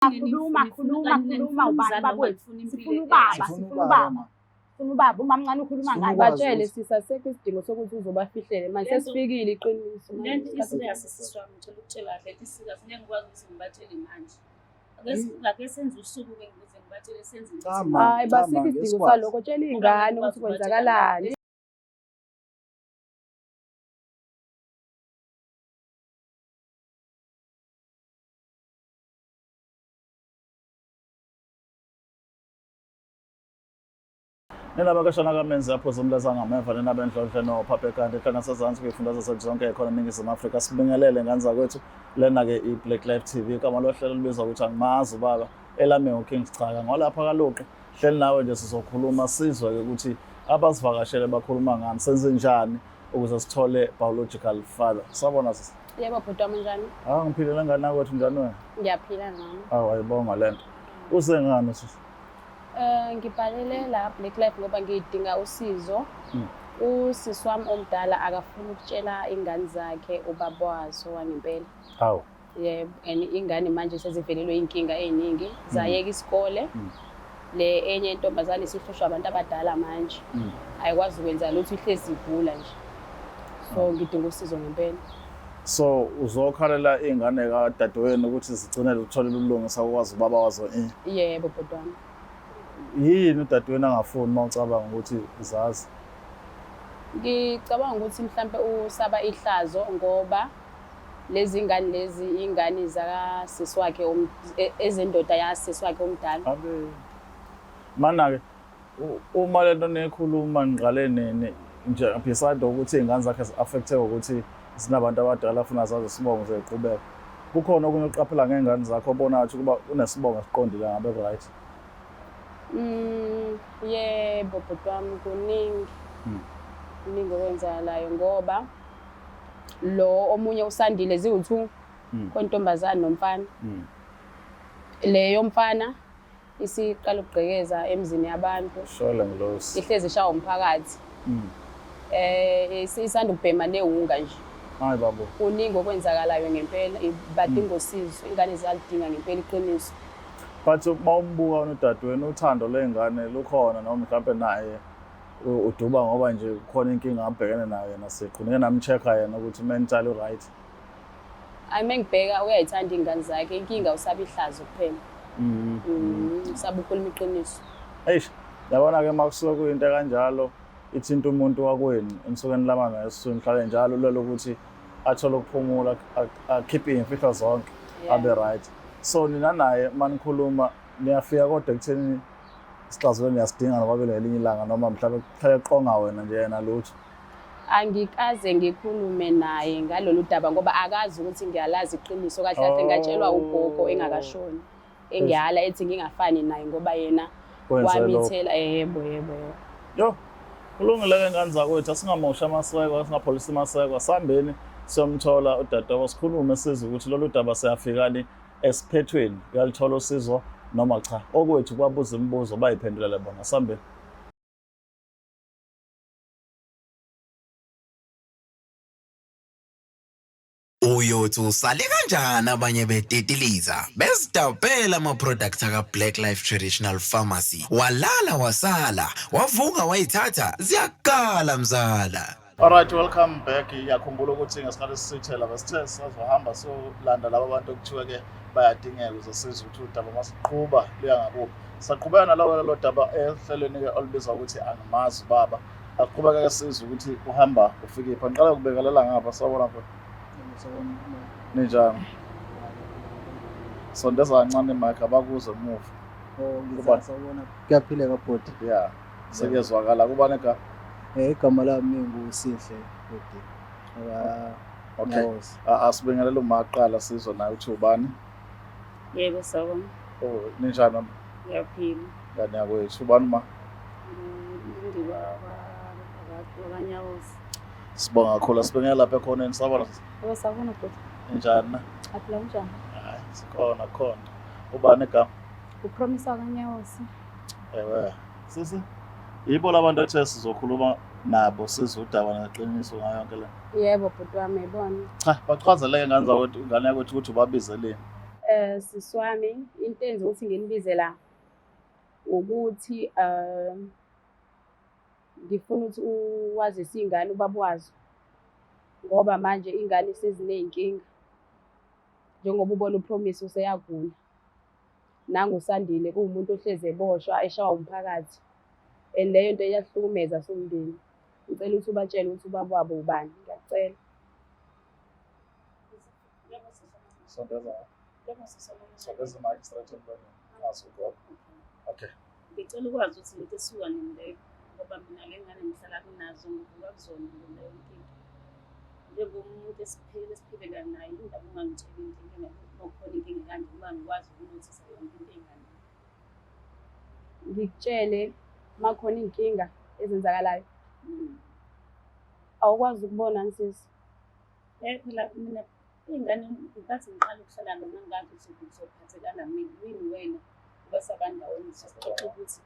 Khuluma, khuluma, khuluma ubani bakwethu. Sifuna ubaba, sifuna ubaba. Sifuna ubaba, umamncane ukhuluma Sifuna ngani? ukwazi Batshele ukuthi- sisi asekho isidingo sokuthi uzobafihlele manje Lento- sesifikile iqiniso manje. Lento i-serious sisi wami, ngicela ukutshela kahle, lento i-serious, ngeke ngikwazi ukuthi ngibatshele manje. Ake senze usuku-ke ukuze ngibatshele senze Cha, ukuthi- ma. Hayi Cha, basikho ma, isidingo ngesikwazi. salokho, tshela iy'ngane ukuthi kwenzakalani. Nina bakashana kamenzi apho zomlaza ngameva nina bendlondle nophaphe kanti ehlana sezansi kwifunda zethu zonke khona eNingizimu Afrika sibingelele ngane zakwethu lena-ke i-Black Life TV igama lohlelo libizwa ukuthi angimazi ubaba elami uKing Schaka ngolapha kaLuqi hleli nawe nje sizokhuluma sizwe-ke ukuthi abasivakashele bakhuluma ngani senze njani ukuze sithole biological father. Sawubona sisi. Yebo bhuti wami njani? Ah ngiphilele ngane yakwethu njani wena? Ngiyaphila nami. Awu ayibonga lento. Uze ngani sisi? Ngibhalele la Black Life ngoba ngidinga usizo. Usisi wami omdala akafuni ukutshela ingane zakhe ubaba wazo wangempela. Hawu. Yebo, and ingane manje sezivelelwe iy'nkinga ey'ningi, zayeka isikole. Le enye intombazane isihlushwa abantu abadala manje. Ayikwazi ukwenza lutho ihlezi igula nje. So ngidinga usizo ngempela. So uzokhalela iy'ngane kadadewenu ukuthi zigcine zitholile ubulungisa ukwazi ubaba wazo ini? Yebo bhuti wami. Yini udadewenu angafuni uma ucabanga ukuthi zazi? Ngicabanga ukuthi mhlampe usaba ihlazo ngoba lezi ngane lezi ingane zakasisi wakhe ezendoda yasisi wakhe omdala. Abe. Mana-ke uma lento niyikhuluma niqale nini nje beside ukuthi iy'ngane zakhe zi-affecte ukuthi zinabantu abadala funa zazi isibongo zeqhubeka. Kukhona okunye oqaphela ngey'ngane zakho obona ngathi ukuba unesibongo esiqondile ngabe ku-right? Yebo bhuti wami kuningi. Kuningi okwenzakalayo ngoba lo omunye usandile ziwu-2 kontombazane nomfana. Leyo mfana isiqala ukugqekeza emzini yabantu. Shole ngilosi. Ihlezi ishawa umphakathi. Isanda ukubhema newunga nje. Hayi babo. Kuningi okwenzakalayo ngempela, badinga usizo, ingane ziyalidinga ngempela iqiniso. But uma umbuka unodadewenu uthando ley'ngane lukhona noma mhlampe naye uduba ngoba nje kukhona inkinga abhekene nayo yena siqu. Nike nam-check-a yena ukuthi mentally right. Hayi mengibheka uyayithanda iy'ngane zakhe, inkinga usaba ihlazo kuphela. Usaba ukukhuluma iqiniso. Eish, yabona-ke uma kusuke kuyinto kanjalo ithinta umuntu wakwenu enisuke nilama naye esiswini hlale njalo ulwela ukuthi athole ukuphumula akhiphe iy'mfihlo zonke abe right. So nina naye uma nikhuluma niyafika kodwa ekutheni isixazululo niyasidinga nobabili ngelinye ilanga noma mhlawumbe kuhlale kuqonga wena nje yena lutho. Angikaze ngikhulume naye ngalolu daba ngoba akazi ukuthi ngiyalazi iqiniso kahle kahle ngatshelwa ugogo engakashoni. Engiyala ethi ngingafani naye ngoba yena wamithela. Yebo yebo yebo. Yo, kulungile ke ngane zakwethu asingamosha amaseko, asingapholisi amaseko, asihambeni siyomthola udadewabo sikhulume sizwe ukuthi lolu daba siyafikani esiphethweni, uyalithola usizo noma cha. Okwethu kwabuza imibuzo bayiphendulele bona. Asihambeni. Uyothi usale kanjani abanye betitiliza bezidabhela ama-product aka-Black Life Traditional Pharmacy walala wasala wavuka wayithatha ziyakala mzala. Alright, welcome back. Ngiyakhumbula ukuthi ngesikhathi sisithela besithe sizohamba solanda laba bantu okuthiwa ke bayadingeka ukuze sizwe ukuthi udaba masiqhuba luya ngakuphi. Saqhubeka nalowo lolo daba ehlelweni ke olubizwa ukuthi angimazi ubaba. Aqhubeka ke sizwe ukuthi uhamba ufike phi. Ngiqala ukubingelela ngapha sawubona mfowethu. Ninjani? Sondeza kancane mic abakuzwe emuva. Oh, ngizwa sawubona. Kuyaphileka bhuti. Yeah. Sekuyezwakala kubani igama? Igama lami nguSihle bhuti. Okay. Asibingelele uma aqala sizwe naye uthi ubani? Yebo sawubona. Oh, ninjani mama? Ngiyaphila. Ngane yakwethu ubani ma? Lindiwe wakwaNyawosi. Sibonga kakhulu asibingelele lapha ekhoneni sawubona. Yebo sawubona bhuti. Ninjani na? Aphila kunjani? Hayi, sikhona khona. Ubani igama? UPromise wakwaNyawosi. Ewe. Sisi, yibo labantu ethe sizokhuluma nabo sizwe udaba neqiniso ngayo yonke le. Yebo bhuti wami yibona. Cha, bachazeleke ngane zakwethu ingane yakwethu ukuthi ubabizeleni. Sisi wami, into enza ukuthi nginibize la ukuthi ngifuna ukuthi uwazise iy'ngane ubaba wazo ngoba manje iy'ngane seziney'nkinga. Njengoba ubona uPromise useyagula, nanguSandile kuwumuntu ohlezi eboshwa eshawa umphakathi and leyo nto iyasihlukumeza siwumndeni. Ngicela ukuthi ubatshele ukuthi ubaba wabo ubani, ngiyakucela. Sondeza. Sondeza mic straight emlonyeni. Ngazi ugogo. Okay. Ngicela ukwazi ukuthi into esuka nini leyo ngoba mina le ngane ngihlala kunazo ngivuka kuzona ngona yonke into. Njengomuntu esiphile esiphilela naye indaba ungangitsheli into inkinga uma kukhona inkinga kanje uma ngikwazi ukunothisa yonke into ey'nganeni. Ngikutshele uma kukhona iy'nkinga ezenzakalayo. Awukwazi ukubona sisi. Phela mina iy'ngane ngenkathi ngiqala ukuhlala noma ngazi ukuthi ngizophathekana mina yini wena ngoba sabandawonye sasixoxa ukuthi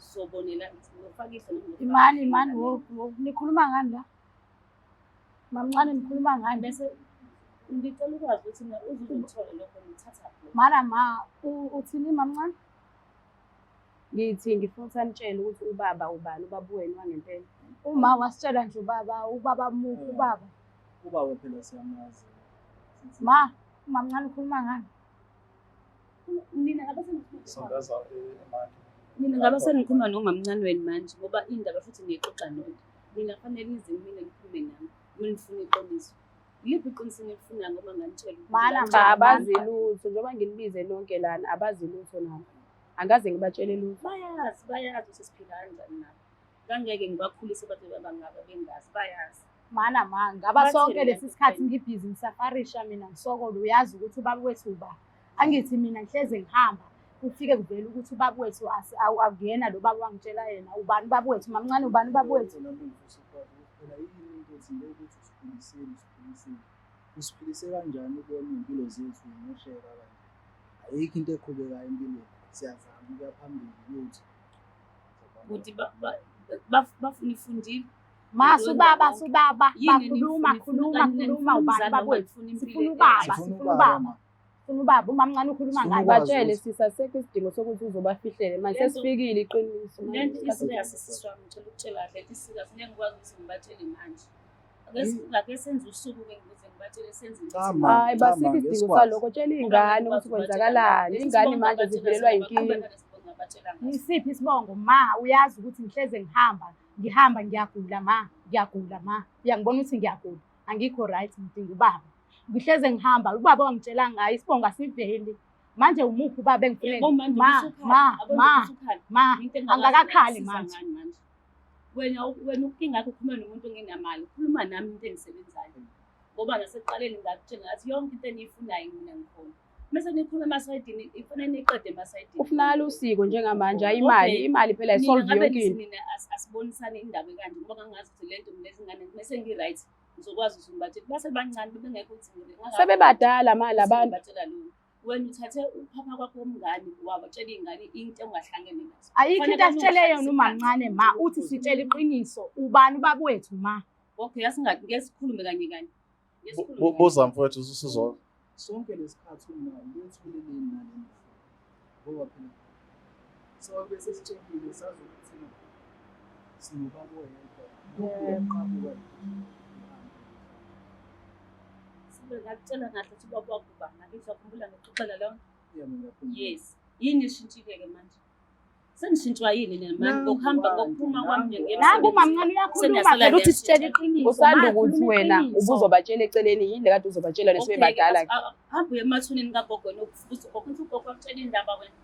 sobonela ngizofaka iso noma ngizofaka Imani, iso imani, enganeni. wo, wo, nikhuluma ngani la? Mamncane nikhuluma ngani? Bese ngicela ukwazi ukuthi mina uze uzongithole lokho ngithatha kuphi. Mana ma, uthini mamncane? Ngithi ngifuna ukuthi anitshele ukuthi ubaba ubani, ubaba wenu wangempela. Uma wasitshela nje ubaba, ubaba muphi ubaba? Ubaba phela siyamazi. Ma, mamncane ukhuluma ngani? Nina ngabe senikhuluma Sondeza imic. Nina ngabe senikhuluma nomamncane wenu manje ngoba indaba futhi niyixoxa nonke. Nina kufanele nize kumina nikhulume nami uma nifuna iqiniso. Yiliphi iqiniso enilifunayo ngoba nganitshela ukuthi Mana, Cha, ma, abazi lutho njengoba nginibize nonke lana, abazi lutho nabo. Angikaze ngibatshele lutho. Bayazi, bayazi ukuthi siphila kanjani nabo. Kangeke ngibakhulise baze babangaka bengazi, bayazi. Mana ma, ngaba Bathini sonke lento lesi sikhathi phela? ngibhizi ngisafarisha mina ngisokola uyazi ukuthi ubaba wethu uba. Angithi mina ngihleze ngihamba kufike kuvele ukuthi ubaba wethu akuyena lo baba wangitshela yena ubani ubaba wethu mamncane ubani ubaba wethu. Nami ngifisa ukwazi ukuthi phela yini into ethi le ukuthi usiphilisile usiphilisile. Usiphilise kanjani ubona iy'mpilo zethu zimosheka kanje? Ayikho into eqhubekayo empilweni. Siyazama ukuya phambili lutho. Ukuthi nifundile. Ma subaba subaba Yini bakhuluma enifuna? khuluma Kanti nina khuluma nifuna ubani umzali ubaba noma wethu. nifuna impilo Sifuna ubaba Sifuna sifuna ubaba, ubaba ma. sifuna ubaba umamncane ukhuluma Sifuna ngani? ukwazi Batshele ukuthi- sisi, asekho isidingo sokuthi uzobafihlela manje Lento- sesifikile iqiniso manje. Lento iserious sisi wami, ngicela ukutshela kahle lento iserious ngeke ngikwazi ukuthi ngibatshele manje. Ake senze usuku ke ngize ngibatshele senze Cha, ukuthi ma. Hayi, Cha, basikho ma, isidingo ngesikwazi. salokho. Tshela iy'ngane ukuthi kwenzakalani. Iy'ngane manje zivelelwa yinkinga. Yisiphi isibongo ma uyazi ukuthi ngihleze ngihamba ngihamba ngiyagula ma ngiyagula ma uyangibona ukuthi ngiyagula angikho right ngidinga ubaba ngihleze ngihamba ubaba wangitshela ngayo isibongo asiveli manje umuphi ubaba engifunele ma ma ma ma angakakhali manje. Wena wena inkinga yakho ukhuluma nomuntu ongenamali, khuluma nami into engisebenzayo. Ngoba nasekuqaleni ngakutshela ngathi yonke into eniyifunayo mina ngikhona. Mese nikhuluma emasayidini, ifanele niyiqede emasayidini. Kufunakala usiko njengamanje, hayi imali. Okay. Imali phela Nina ayisolve ngabe yonke nithi into. nina asibonisane indaba ekanje ngoba ngangazi ukuthi lento mina lezi ngane mese ngi-right ngizokwazi ukuthi ngibatshele. Basebancane bebengekho ukuthi Sebebadala manje labantu. ngibatshela lona. Wena uthathe uphapha kwakho womngane wabatshela iy'ngane into ongahlangene nazo. Ayikho into Kufanele asitshele yona ungihlalise umamncane phansi ma uthi sitshele iqiniso ubani ubaba wethu ma. Okay, asingathi ngeke sikhulume kanye kanye. Ngeke sikhulume kanye. Buza mfowethu usizona. Sonke lesikhathi uma bethuleleni nale ndaba. Ngoba phela sonke sesitshelile sazi ukuthi sinobaba oyedwa. Lokhu kuyaqhamuka. Sibe ngakutshela kahle ukuthi ubaba wakho ubani. Ake ngizakhumbula ngixoxela leyo nto. Yebo, ngiyakhumbula. Yes. Yini eshintshile-ke manje? Senishintshwa yini nina manje? Nangu Ngokuhamba anti, ngokuphuma kwami nje nangu ngiye Nangu emsebenzini. umamncane uyakhuluma Seniyasala phela uthi sitshele niyashintsha. iqiniso. Usanda Ma, ukuthi khuluma wena iqiniso. ubuzobatshela eceleni yini le kade uzobatshela Okay, nesebebadala. hamba uye emathuneni kagogo wena uvusa ugogo uthi ugogo akutshela indaba wena.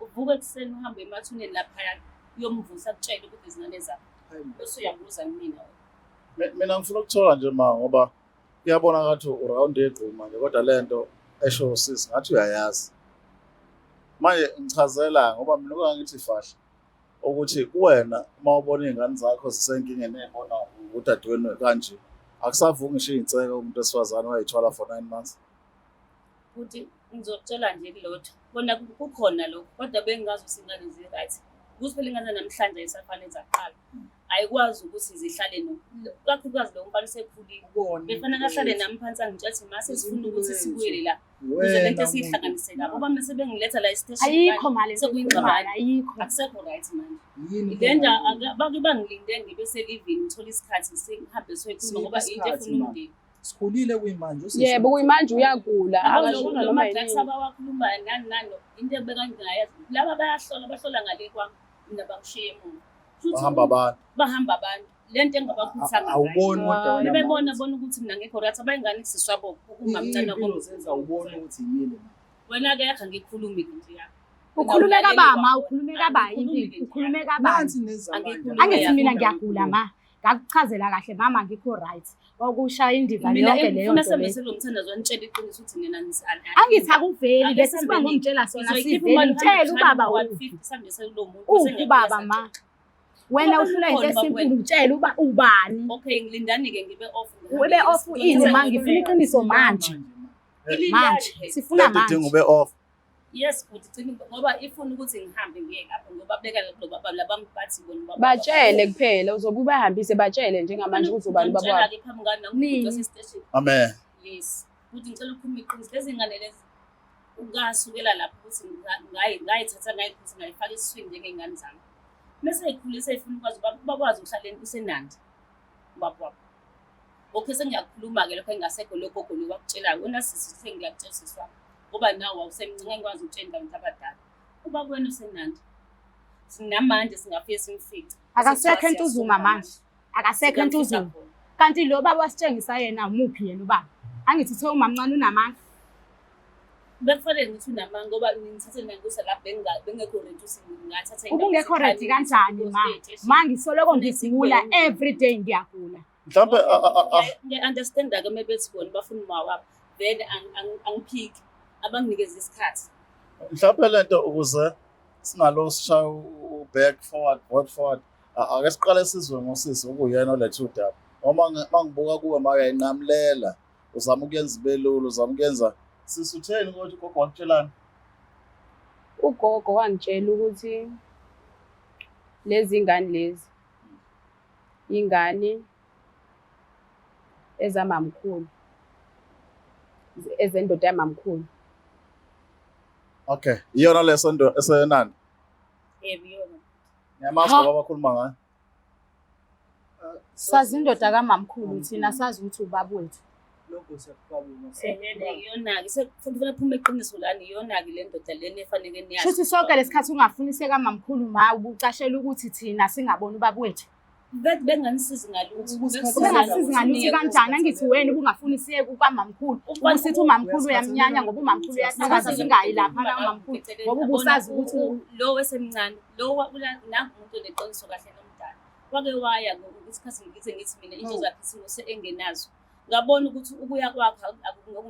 Uvuka ekuseni uhambe emathuneni laphaya uyomvusa akutshele ukuthi izingane zakho. Hayi, ma. Bese uyabuza kumina wena. Mina ngifuna ukuthola nje ma ngoba kuyabona ngathi uround egquma nje kodwa lento esho usisi ngathi uyayazi. Manje ngichazela ngoba mina kungangithi fahla ukuthi kuwena uma ubona iy'ngane zakho zisenkingeni ey'bona udadewenu kanje akusavuki ngisho iy'nseka umuntu wesifazane wayey'thwala for 9 months. Futhi ngizokutshela nje kulotho kona kukhona lokho kodwa bengingazi ukuthi ingane zi-right. Ukuthi phela ingane namhlanje ayisafani ezaqala. Ayikwazi ukuthi zihlale no kakhulukazi lo mfana usekhulile. Befana kahlale nami phansi angitshela ukuthi mase sifuna ukuthi sibuyele la. Ukuze lento esiyihlanganise la. Ngoba mase bengiletha la esiteshini. Ayikho mali sekuyingxabano. Ayikho. Akusekho right manje. Le nto bake bangilinde ngibe selivini ngithole isikhathi sihambe siyoyikhuluma ngoba into efuna umndeni. Sikhulile kuyimanje usisi. Yebo kuyimanje uyagula akashona noma yini. yini. Abawakhulumayo nani nani into ebekangingayazi. Laba bayahlola bahlola ngale kwami mina bangishiye emuva. Futhi Bahamba abantu. Bahamba abantu. Le nto engabakhuthanga Awuboni kodwa wena. Bebona bona ukuthi mina ngekho right abayingane kusiswabo ukungamncane Impilo zenza ubone ukuthi imile. Wena ke yakha ngikhulumi nje yakho. Ukhulume kabama, ukhulume kabayi, ukhulume kabani. Nansi nezamanje. Angithi mina ngiyagula ma. Ngakuchazela kahle mama ngikho right. Wakushaya indiva yonke leyo Mina nto sembe leyo. selomthandazo wanitshela iqiniso ukuthi nina Angithi akuveli bese siba ngomtshela sona siveli. Ngitshela ubaba uphi. Sambe sekulo muntu. Uphi ubaba ma. Wena uhlula into esimple utshela uba ubani. Okay ngilindani ke ngibe off. Ube off ini ma ngifuna iqiniso manje. Manje sifuna Lento idinga manje. ube off. Yes bhuti gcina ngoba ifuna ukuthi ngihambe ngiye lapho ngoba beka lo baba labamphathi bona baba. Batshele kuphela uzobe ubahambise batshele njengamanje ukuthi ubani ubaba wabo. Ngitshela-ke phambi kwami Nini? nangu station. Amen. Yes. Bhuti ngicela ukukhuluma iqiniso lezi ngane lezi ungasukela lapho ukuthi ngayithatha ngayikhulisa ngayifaka esiswini njengey'ngane zami. Mese yikhulisa ifuna ukwazi bakwazi ukuhlala usenandi ubaba wabo. Okay sengiyakhuluma-ke lokho engasekho lokho gogo lo wakutshelayo. Wena sisi sengiyakutshela sisi wami. Ngoba nawe wawusemncane ngikwazi ukutshela abantu abadala. Ubaba wena usenandi. Sinamanje singafike simfice. Akasekho eNtuzuma manje. Akasekho eNtuzuma. Kanti lo baba wasitshengisa yena umuphi yena ubaba? Angithi uthe umamncane unamanga. Bekufanele ngithi unamanga ngoba ngithathe nangusa lapho bengekho ready ukuthi ngingathatha Ubungekho ready kanjani ma? Ma ngisoloko ngigula every day ngiyagula. Mhlambe ngiya-understand-ke uma bethi bona bafuna uma wabo then angiphiki abanginikeza isikhathi. Mhlambe lento ukuze singalo sishaya back forward back forward ake siqale sizwe ngosisi okuyena olethe udaba. Noma mangibuka kuwe ma uyayinqamulela uzama ukuyenza ibe lula uzama ukuyenza sisi utheni kodwa ugogo wakutshelani? Ugogo wangitshela ukuthi lezi ngane lezi ingane ezamamkhulu ezendoda yamamkhulu. Okay, iyona leso nto esenani? Yebo iyona. Ngiyamazi ngoba bakhuluma ngayo. Sazi indoda kamamkhulu thina sazi ukuthi ubaba wethu. Lokho siyakuqabula. Iyona-ke sekufanele kuphume iqiniso lana iyona-ke le ndoda lena efanele niyazi. Shuthi sonke lesikhathi ungafuni sekamamkhulu ma ubucashela ukuthi thina singaboni ubaba wethu. Bethi benganisizi ngalutho. Ubengasizi ngalutho kanjani angithi wena ubungafuni siye kukamamkhulu. Ubusithi umamkhulu uyamnyanya ngoba umamkhulu uyathakaza singayi lapha na umamkhulu ngoba ubusazi ukuthi lo wesemncane lo nangu umuntu oneqiniso kahle nomdala. Wake waya isikhathi ngithi ngithi mina into zakhe isimo engenazo. Ngabona ukuthi ukuya kwakhe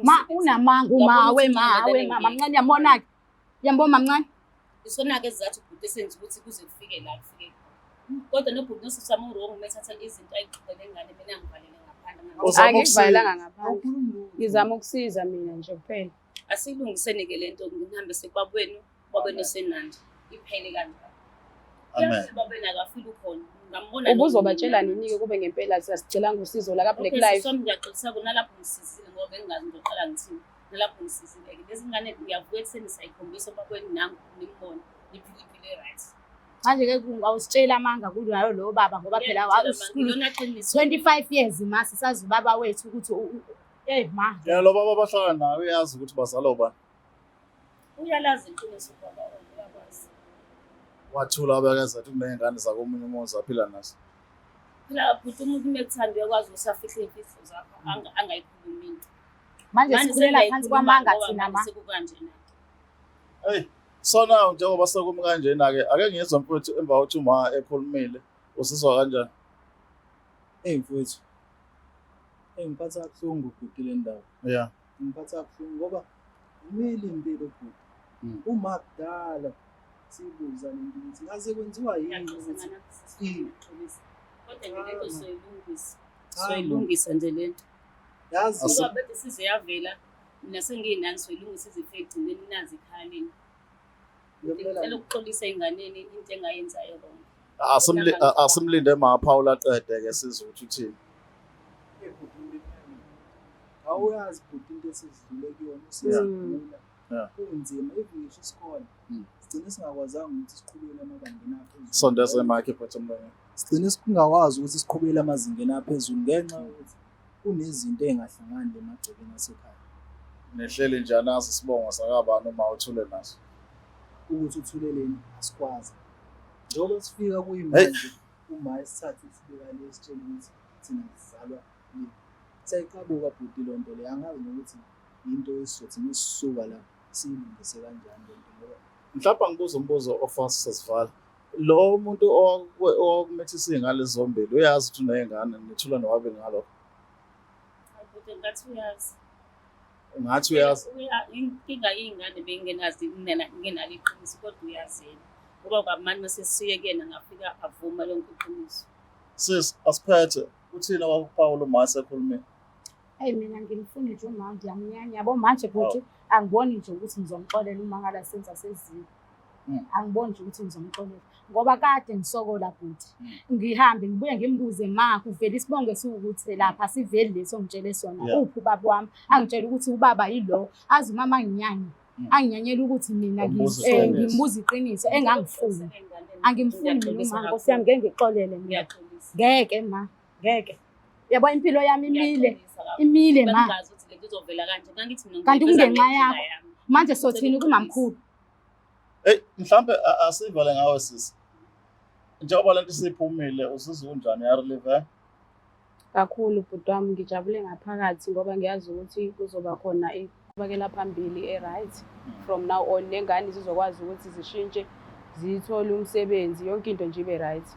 ma unamanga uma we ma we mama mncane yambona-ke. Yambona mamncane? Isona-ke isizathu ubhuti esenza ukuthi kuze kufike la kufike khona. Kodwa nobhuti nosisi wami u-wrong uma ethatha izinto ayixoxele ngane mina ngivalele ngaphandle. Angikuvalelanga ngaphandle. Ngizama ukusiza mina nje kuphela. Asilungiseni-ke le nto ngihambe sekubabweni, ubabweni osenandi. Iphele kanjalo. Amen. Ubabweni akafile ukhona. Ngambona Ubuzobatshela nini-ke kube ngempela sasicelanga usizo la ka-Black Life. Okay, ngiyaxolisa nalapho ngisizile ngoba bengingazi ngizoqala ngithini. Nalapho ngisizile-ke. Lezi ngane ngiyavuka ekuseni sayikhombisa ubabweni nangu nimbone. Niphile impilo e-right. Manje-ke awusitsheli amanga kunayo lo baba ngoba phela 25 years ma sisazi ubaba wethu ukuthi eh ma. Yena lo baba abahlala naye uyazi ukuthi bazalwa ubani. Uyalazi iqiniso ubaba uyakwazi. Wathula abekeza ukuthi kuney'ngane zakomunye umuzi aphila nazo. Phela bhuti umuntu uma ekuthanda uyakwazi ukuthi afihle iy'mfihlo zakho angayikhulumi into. Manje sikhulela phansi kwamanga thina ma. Sekukanjena. Hey, so now njengoba sekumi kanjena-ke ake ngizwe mfowethu emva kokuthi uma ekhulumile usizwa kanjani? Eyi mfowethu, eyi ngiphatha kabuhlungu bhuti le ndaba. Yeah. Ngiphatha kabuhlungu ngoba imile impilo bhuti. Uma kudala sibuza le nto ukuthi ngaze kwenziwa yini ukuthi Kodwa nje lento soyilungisa. Soyilungisa nje lento. Yazi ngoba bese size yavela mina sengiyinani soyilungisa izife egcineni nazi ekhaya leni. Ngicela ukuxolisa enganeni into engayenzayo wrong. Asimlinde ma Paul aqede ke sizwe ukuthi uthini. Awuyazi bhuti into esidlule kuyona usizidlula. Kunzima even ngisho isikole. Sigcine singakwazanga ukuthi siqhubeke emabangeni aphezulu. Sondeza mic bhuti emlonyeni. Sigcine singakwazi ukuthi siqhubele amazingeni aphezulu ngenxa yokuthi kunezinto ey'ngahlangani le emagcekeni asekhaya. Nehleli nje anazi isibongo sakabani uma uthule naso. Ukuthi uthuleleni asikwazi. Njengoba sifika kuyimanje uma isithathu sibeka le sitshela ukuthi thina sizalwa le. Siyayiqabuka bhuti loo nto leyo, angazi nokuthi into esizothi mesisuka la siyilungise kanjani le nto ngoba Mhlawumbe angibuze umbuzo ofast sesivala. Lo muntu owakumithisa iy'ngane zombili uyazi ukuthi uney'ngane nithula nowabili ngalokho? Hayi bhuti ngathi uyazi. Ungathi uyazi. Inkinga iy'ngane bengingenazi ngingenalo iqiniso kodwa uyazi yena. Ngoba kwamanje mase sisuye kuyena ngafika avuma lonke iqiniso. Sis, asiphethe. Uthini owakuPawulu uma esekhulumile? Eyi mina ngimfuni nje uma ngiyamnyanya yabo manje bhuti angiboni nje ukuthi ngizomxolela uma ngala senza seziko. Angiboni nje ukuthi ngizomxolela ngoba kade ngisokola bhuti. Ngihambe ngibuye ngimbuze ma kuvela isibongo esiwukuthi lapha asiveli leso ngitshele sona. Uphi ubaba wami? Angitshele ukuthi ubaba yilo. Azi umama anginyanye. Anginyanyela ukuthi mina ngimbuza iqiniso engangifuni. Angimfuni mina uma Nkosi yami ngeke ngixolele mina. Ngeke ma, ngeke. Yabo impilo yami imile, imile ma. Kanti kungenxa yakho. Manje sothini kumamkhulu? Hey, mhlambe asivale ngawe sisi. Njengoba lento isiphumile uzizwa unjani ya relieve? Kakhulu bhuti wami ngijabule ngaphakathi ngoba ngiyazi ukuthi kuzoba khona iqhubekela phambili e-right from now on nengane zizokwazi ukuthi zishintshe zithole umsebenzi yonke into nje ibe right.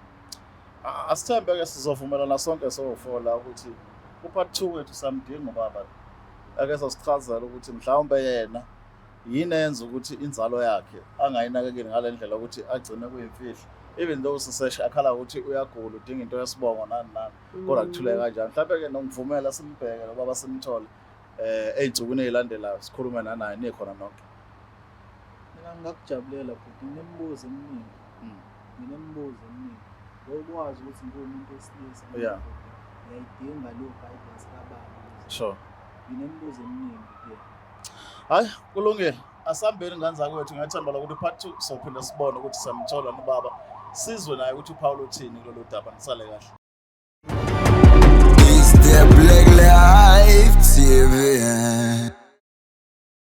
Asithembe ke sizovumelana sonke sofola ukuthi u-part 2 wethu samdinga ubaba. Ake sosichazela ukuthi mhlawumbe yena yini eyenza ukuthi inzalo yakhe angayinakekeli ngale ndlela ukuthi agcine kuyimfihlo. Even though sisesha akhala ukuthi uyagula udinga into yesibongo nani nani kodwa kuthule kanjani. Mhlawumbe ke nokuvumela simbheke lo baba simthole ey'nsukwini ey'landelayo sikhulume nanaye nikhona nonke. Mina ngingakujabulela bhuti, nginemibuzo eminingi. Nginemibuzo eminingi. Ngokwazi ukuthi ngiwumuntu wesilisa ngiyayidinga leyo guidance kababa. Sure. Nginemibuzo eminingi kuyena. Hayi kulungile. Asambeni ngane zakwethu ngiyathemba lokuthi part 2 sophinda sibone ukuthi samthola nobaba. Sizwe naye ukuthi uPaul uthini kulolu daba nisale kahle. It's the Black Life TV.